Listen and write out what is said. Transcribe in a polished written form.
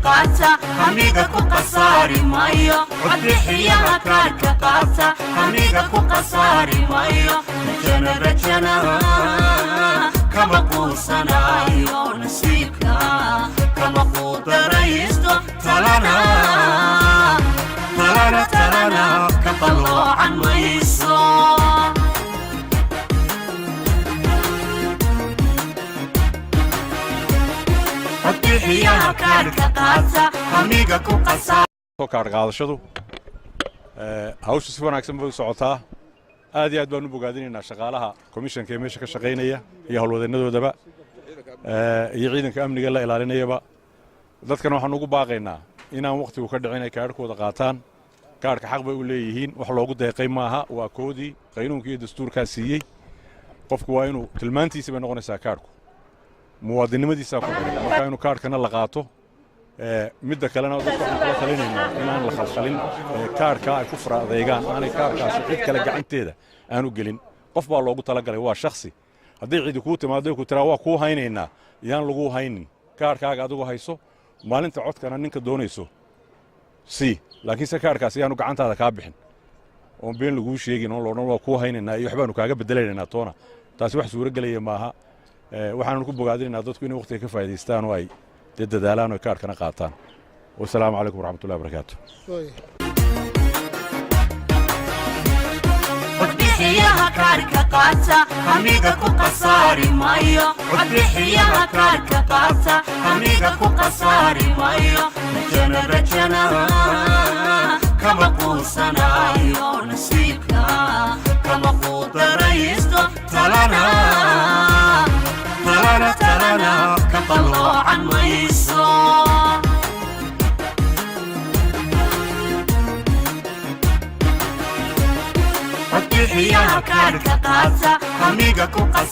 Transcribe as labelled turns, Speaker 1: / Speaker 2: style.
Speaker 1: Qaata, hamiga ku qasaari maayo. Codbixiyaha kaarka qaata, hamiga ku qasaari maayo. Rajana, rajana kama quusanayo, nasiibka kama quudaraysto, talana, talana, talana ka qalloocan mayso. Codbixiyaha kaarka qaata, hamiga ku qasaa.
Speaker 2: Kaadh qaadashadu hawsha si wanaagsan bay u socotaa. Aad iyo aad baan u bogaadinaynaa shaqaalaha komishanka ee meesha ka shaqaynaya iyo howlwadeennadoodaba iyo ciidanka amniga la ilaalinayaba. Dadkana waxaan ugu baaqaynaa inaan wakhtigu ka dhicin ay kaadhkooda qaataan. Kaadhka xaq bay u leeyihiin, wax loogu deeqay maaha, waa koodii qaynuunka iyo dastuurkaa siiyey. Qofku waa inuu tilmaantiisa bay noqonaysaa kaadhku, muwaadinnimadiisaa ku xiran, marka inuu kaadhkana la qaato. Midda kalena, dadka waxaan kula talinaynaa inaan la khalkhalin, kaadhkaa ay ku fara adeegaan, aanay kaadhkaasi cid kale gacanteeda aanu gelin. Qof baa loogu talagalay, waa shakhsi. Hadday cidi kuu timaado ku tiraa "Waa kuu haynaynaa", yaan laguu haynin. Kaadhkaaga adigu hayso, maalinta codkana ninka doonayso si, laakiinse kaadhkaasi yaanu gacantaada kaa bixin, oon been laguu sheegin, oon loodhan "Waa kuu haynaynaa" iyo "Waxbaanu kaaga bedelanaynaa" toona. Taasi wax suuro gelaya maaha. Waxaanu ku bogaadinaynaa dadku inay waqtiga ka faa'idaystaan oo ay dee dadaalaan oo kaadhkana qaataan. Wasalaamu calaykum waraxmatullahi wabarakaatu.
Speaker 1: Codbixiyaha kaarka qaata, hamiga ku qasaari maayo. Codbixiyaha kaarka qaata, hamiga ku qasaari maayo. Rajana, rajana kama quusanayo, nasiibka kama quudaraysto, talana, talana, talana ka qalloocan mayso. Codbixiyaha kaarka qaata, hamiga ku qasa.